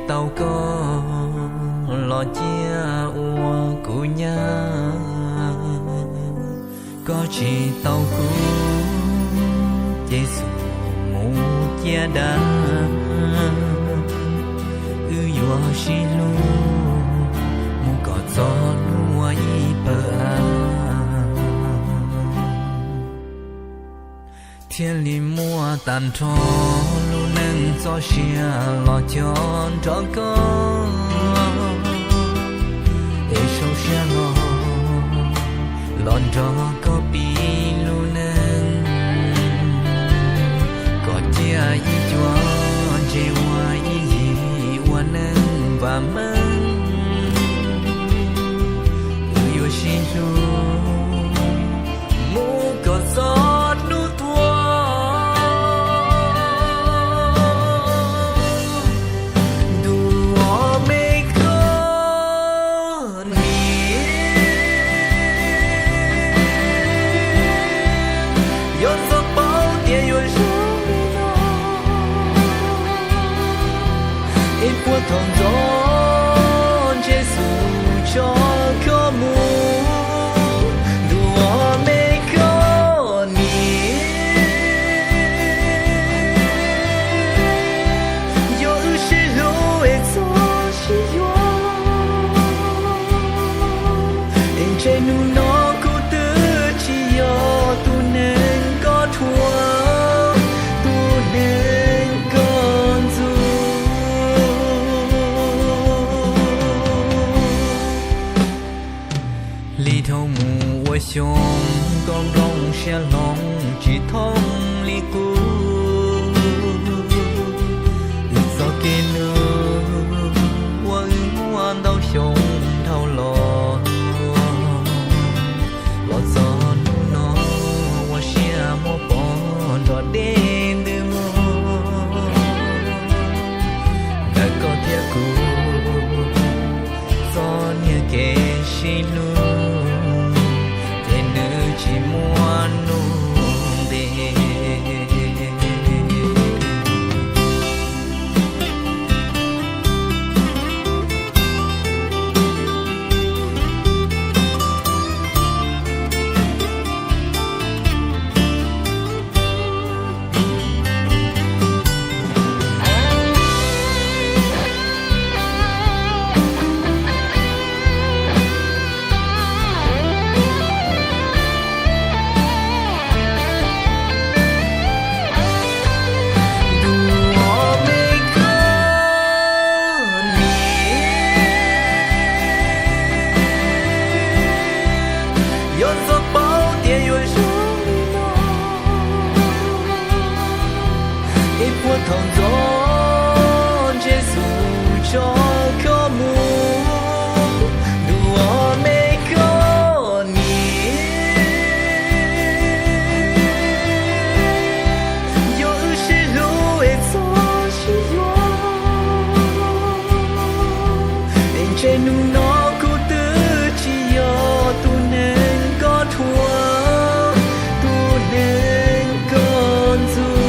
Tau koj los cia ua kuv nyab, koj tsis tau kuv ces xub mus cia dab. Wb yuav sib hlub mus kom txog hnub ua ib pawg av, thiaj li muaj tag nrho lub neej txoj sia los cog nrog koj. Es sau siab los, los nrog koj pib lub neej, kom cia ib cuab ntses ua ib yim ua neej vam meej. Wb yuav sib hlub mus kom txog hnub tuag. Ntuj, ob me koj niam, yog ntxov paub tias yuav zoo li no, es puag thaum ntxov ntshe xub tso koj mus. Ntuj, ob me koj niam, yog wb sib hlub es txhob sib yuav, es ntshe hnub no kuv twb tsis yog tus neeg koj dhuav, tus neeg koj ntxub. Li dhau mus ua xyoo, koj nplooj siab hloov tsis thooj li kuv. Wb txoj kev hlub uas wb muaj ntau xyoo dhau los, los txog hnub no ua siab muab pov nrog dej ntws mus. Ntawm koj thiab kuv txoj niag kev sib hlub, ces nws tsis muaj nuj nqis. Ntuj, ob me koj niam, yog ntxov paub tias yuav zoo li no, es puag thaum ntxov ntshe xub tso koj mus. Ntuj, ob me koj niam, yog wb sib hlub es txhob sib yuav, es ntshe hnub no kuv twb tsis yog tus neeg koj dhuav, tus neeg koj ntxub.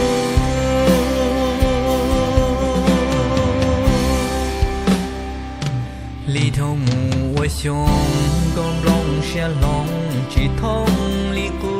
Li dhau mus ua xyoo, koj nplooj siab hloov tsis thooj li kuv.